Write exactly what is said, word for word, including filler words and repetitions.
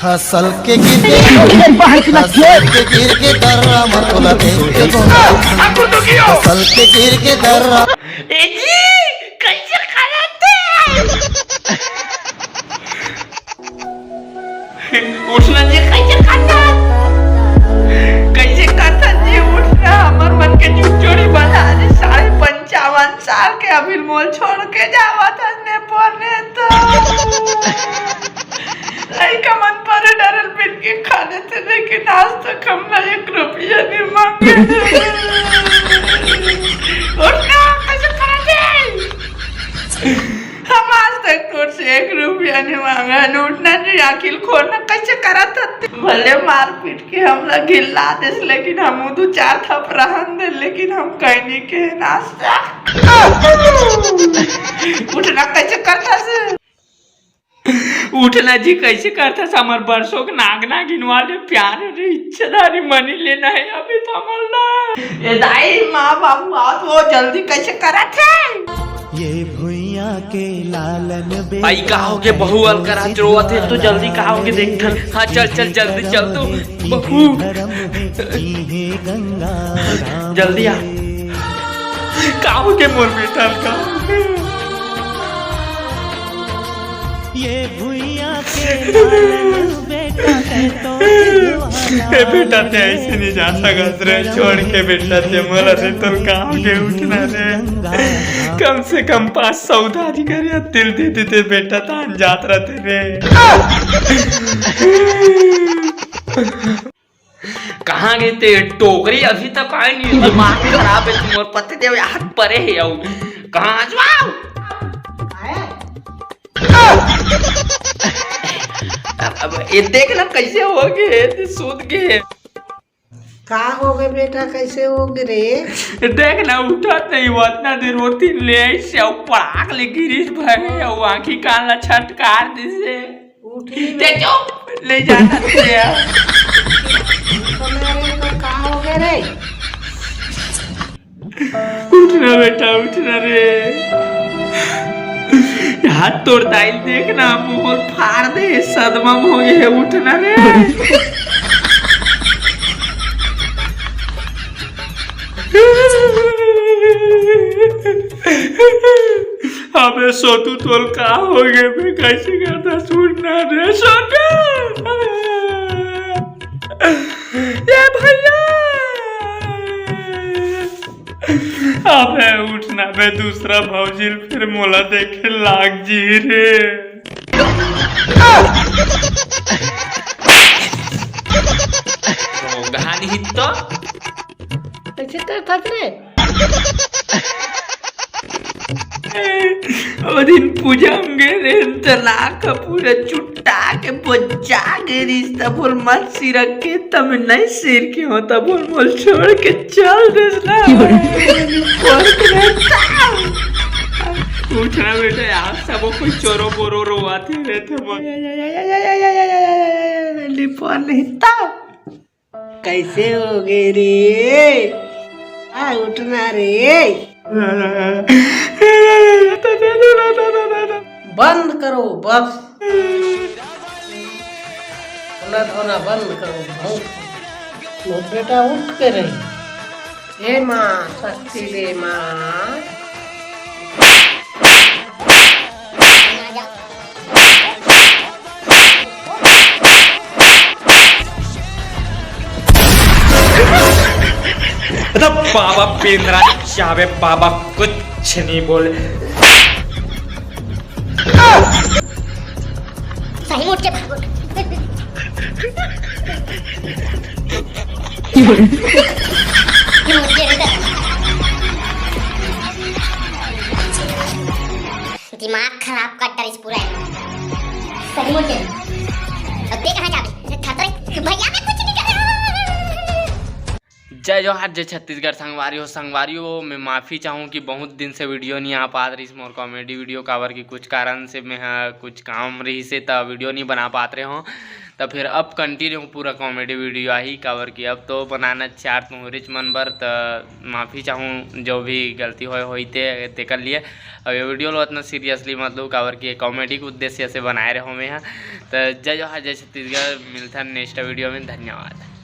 असल के गिर के, बाहर की बात असल के गिर के दर्रा मकुला देख के गोरा। असल के गिर के दर्रा। ए जी, कैसे करते हैं? उठना जी, कैसे करता? कैसे करता जी उठना? हमर मन के चुचोड़ी बना दे, साढ़े पंचावन साल के अभी मोल छोड़ के जावा था ने पने तो। लइका मन पर डरल बिन के खा लेते, लेकिन आज तक हमला एक रुपया नहीं मांगे। उठना, कैसे करते? हम आज तक तोर से एक रुपया नहीं मांगा है। उठना जी, आखिर खोलना कैसे करत हते? भले मारपीट के हमला गिल्ला देस, लेकिन हम दू चार थप रहन दे, लेकिन हम कहनी के नाश्ता। उठना कैसे करता से? उठना जी, कैसे करता से? हमर बरसों के नाग नागिन वाले प्यार रे इच्छाधारी मनी लेना है अभी तो हमर ला। ए दाई, माँ बाबू आओ तो जल्दी, कैसे करत है? ये भुइया के लालन बे आई का हो के बहू अलकरा रोवत है, तो जल्दी का हो के देख थन। हाँ, चल, चल, जल्दी चल तू, बहू। जल्दी आ। का हो के मोर बेटा, का हो के? ये भुइया के लालन बेटा, ए बेटा, ते ऐसे नहीं जा सकत रे, छोड़ के बेटा, ते मोला से तोर काम के उठना रे। कम से कम पाँच सौ उधारी करे, तिल दे देते बेटा, तान जात रहते रे। कहाँ गए ते टोकरी? अभी तक आए नहीं, दिमाग खराब है तुम्हार, पति देव हाथ परे है। आओ, कहाँ आज आओ? अब, अब ये देख ना कैसे हो गए, सूत गए। का हो गए बेटा, कैसे हो गए रे? देख ना, उठत नहीं, वो इतना देर होती ले से पड़ाक ले गिरिस भरे, वो आँखी कान ला छटकार दिसे। उठी ते चुप, ले जाना ते। तो मेरे को का हो गए रे? उठना बेटा, उठना रे। हाथ तोर दाई ल देखना, मोहर फाड़ दे, सदमा में हो गए है, उठना रे। अबे सोटू, तोल का हो गए बे? कैसे करता, सुन ना रे सोटू। ए भैया, अबे उठ ना बे, दूसरा भौजी फिर मोला देखे लाग जी रे। रोगहा नहीं तो। कैसे तो फंस रे? ओ दिन पूजा में गए रहे, त नाक पूरा चुट्टा के बच्चा के रिश्ता बोल मत सिरक के, तब नहीं सिर के हो, तब बोल, बोल छोड़ के चल देस ना। उठना बेटा, यार सब कोई चोरो बोरो रोवाते रहते बोल। लिपा नहीं था। कैसे हो गए रे? आ, उठना रे। बंद करो बस। रोना धोना बंद करो, बहुत। मोर बेटा उठ के रही। हे माँ, शक्ति दे माँ। अरे बाबा पेंद्रा चाबे, बाबा कुछ नहीं बोले। सही में उठ के भागो। दिमाग खराब कर डरिस पूरा। सही में उठ के। अब दे कहाँ जाबे? थरथर, भैया मैं कुछ नहीं कर रहा। जय जोहार, जय छत्तीसगढ़ संगवारी हो। संगवारी हो, मैं माफ़ी चाहूँ कि बहुत दिन से वीडियो नहीं आ पात रहिस मोर कॉमेडी वीडियो, काबर कि कुछ कारण से मैं ह, कुछ काम रहिस हे, त वीडियो नहीं बना पात रहे हों। त फिर अब कंटिन्यू पूरा कॉमेडी वीडियो आही, काबर कि अब तो बनाना चार तुहरेच मन बर। त माफ़ी चाहूँ, जो भी गलती होए होई ते, तेकर लिए। अब ये वीडियो लो इतना सीरियसली मत लो, काबर कि ये कॉमेडी के उद्देश्य से बनाए रहे हों मैं ह। त जय जोहार, जय छत्तीसगढ़, मिलथन नेक्स्ट वीडियो में। धन्यवाद।